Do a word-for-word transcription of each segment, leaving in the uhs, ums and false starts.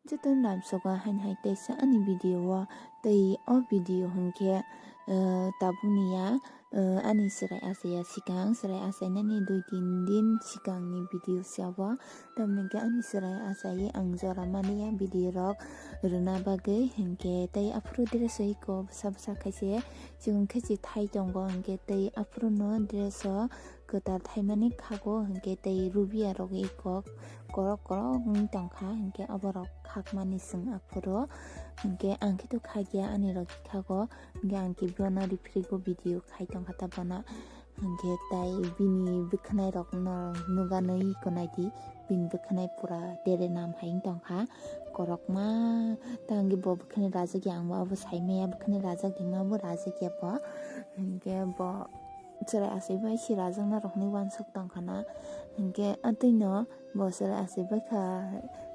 Joto namsogo hain hai teisa ani video o, tei o video hinkhe, eh, tabukni ya, eh, ani chwrai achaiya sikang, chwrai achainani dui tin din sikangni video se abo. Tamni hwnkhe ani chwrai achaiwi ang jora mani ya video rok rwna bagwi, hinkhe tei aphuru dress o iko bwsa bwsa khaise chikon khe se thai tongo, hinkhe tei aphuru no dress o kwtal thaimani khago, hinkhe tei rubia rok iko korok korok wng tongkha, hinkhe oborok khakmani chwng aphuru, hinkhe ang khe to khakya, ani rok khe khago, hinkhe ang khe bono referee go video khai tongkha ta bono, hinkhe tei bini bwkhwnai rok no nuganwi iko naidi, bini bwkhwnai pura dere nam hai wng tongkha, korokma ta hinkhe bo bwkhwnai rajak ya, ang bo abo saimaya, bwkhwnai rajak di ma bo rajak ya bo, hinkhe bo chwrai achai bai se rajakna rok hinwi uansuk tongkha na, hinkhe atwi no bo chwrai achai bai kha,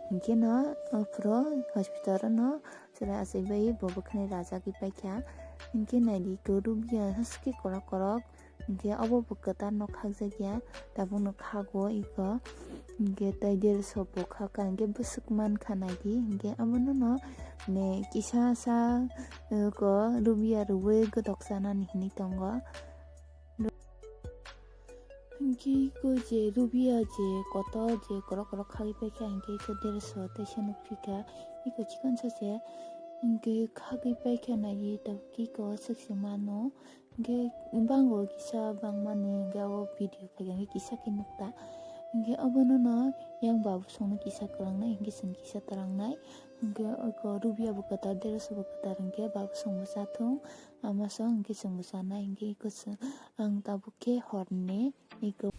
hinkhe no aphuru hospital o no chwrai achai bai bo bwkhwnai rajagwi paikha, hinkhe naidi iko rubia haske korok korok, hinkhe obo bo kwtal no khakjakya, tabukno khago iko, hinkhe tei dress o bo khakha, hinkhe bwswk mankha naidi, hinkhe abono no ne kisa sa, eh, ko rubia rwui godok chanani hinwi tongo. Hinkhe iko je rubia je kotor je korok korok khagwi paikha, hinkhe iko dress o teisa nukphikha, iko chikon sa se hinkhe khagwi paikha naidi, tabuk iko swk se mano. Hinkhe bango kisa bangmani hinkhe abo video khaikha hinkhe kisa khe nukta. Hinkhe abono no yang babu songno kisa kwlangnai, hinkhe chwng kisa twlangnai. Hinkhe oko rubia bo kwtal, dress bo kwtal, hinkhe babu songbo chathung, ama song hinkhe chwngbo chanai, hinkhe iko chwng ang tabuk khe horni iko.